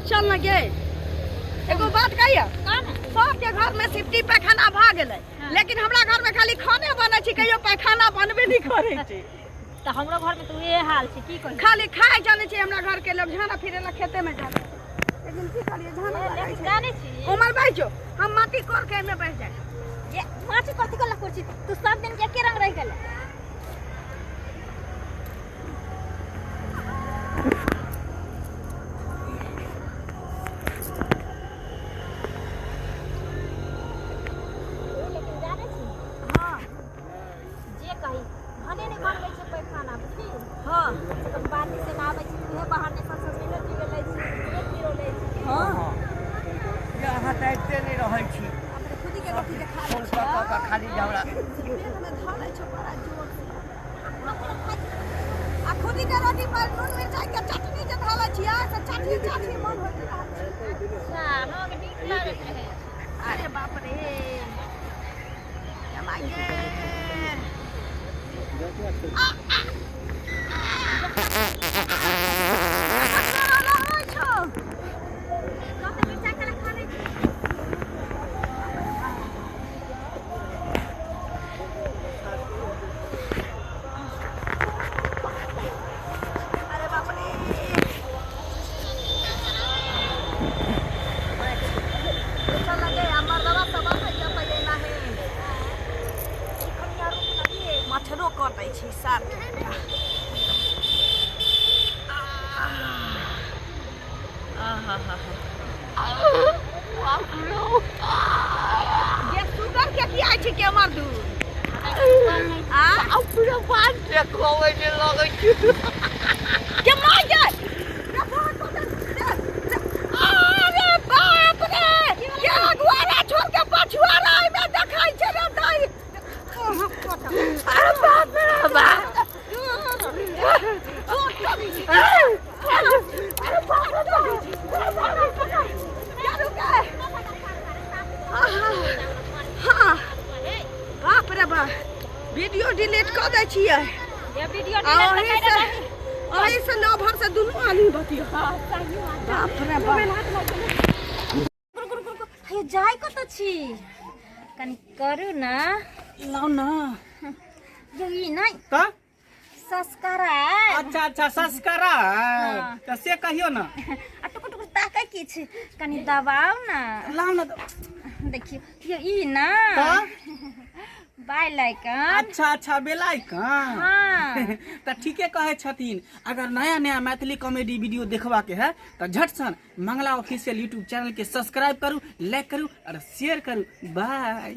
चल न गे, एगो बात कहिया, सबके घर में सिफ्टी पैखाना भऽ गेलै, लेकिन हमरा घर में खाली खाने बनै छै, कहियो पैखाना बनबे नहि करै छै। तऽ हमरो घर में तऽ उहे हाल छै, की कही। खाली खाय जानै छै हमरा घर के लोग, झाड़ा फिरे ला खेते में जानै छै। लेकिन की करिए, झाड़ा लगै लेकिन छै। जानै छी, उमर बैठ जो, हम माटी कोर के एमे बैठ जाए। ये माटी कथी कला कुर्सी, तू सब दिन के एके रंग रह गेलै। लेकिन जानै छी? हाँ। जे कही, भने नहि बनबै छै पैखाना, बुझली? हाँ। कम से कम बाटी से आबै छै, उहे बहाने सब सब मिलो जुलो लै छी, घुमियो फिरो लै छी। हाँ। ये अहाँ तऽ अबिते नहि रहै छी। अपने खुदी के रोटी के खा लै। फोन कऽ कऽ कऽ खाली झगड़ा पेट में धरै छौ बड़ा जोर से। आ खुदी के रोटी पर नून मिरचाई के चटनी जे धरै छियै से चाटी चाटी मन होइत रहै छै। अच्छा, अहाँके नीक लागैत रहै छै। अरे बाप रे, गे। कते मिरचाई खाना खा लै छी। अरे बाप रे, चल लगे आ मर्दवा सब अतै अतै एना हे। मच्छरो कटै छै सार। जे सुगर के की आइ छै के मर्दू आ अपने बात देखबै जे लगै छै। के मार गे, अरे बाप रे, के अगुआरा छोड़ के पछुआरा एमे देखै छै रे दाई। अरे बाप रे बाप, अरे बाप रे बाप। हाँ, बाप रे बाप, वीडियो डिलीट कऽ दै छियै। ये वीडियो आ डिलीट ओही तऽ से नहि। ओही से नौ भर से दुनू आदमी बतियो। बाप रे बाप। रुक रुक रुक, हे जाय कतऽ छी? कनि करू ने। लाउ ने। यौ, ई नहि। तऽ सब्सक्राइब। अच्छा अच्छा, सब्सक्राइब तऽ से कहियौ ने। आ टुकुर टुकुर ताकै की छै? कनि दबाउ ने। लाउ ने। देखियौ यौ, ई ना तऽ बाय आइकन। अच्छा अच्छा, बेल आइकन। हाँ। तऽ ठीके कहै छथिन, अगर नया नया मैथिली कॉमेडी वीडियो देखबाके है तऽ झटसन मंगला ऑफिशियल यूट्यूब चैनल के सब्सक्राइब करू, लाइक करू और शेयर करू। बाय।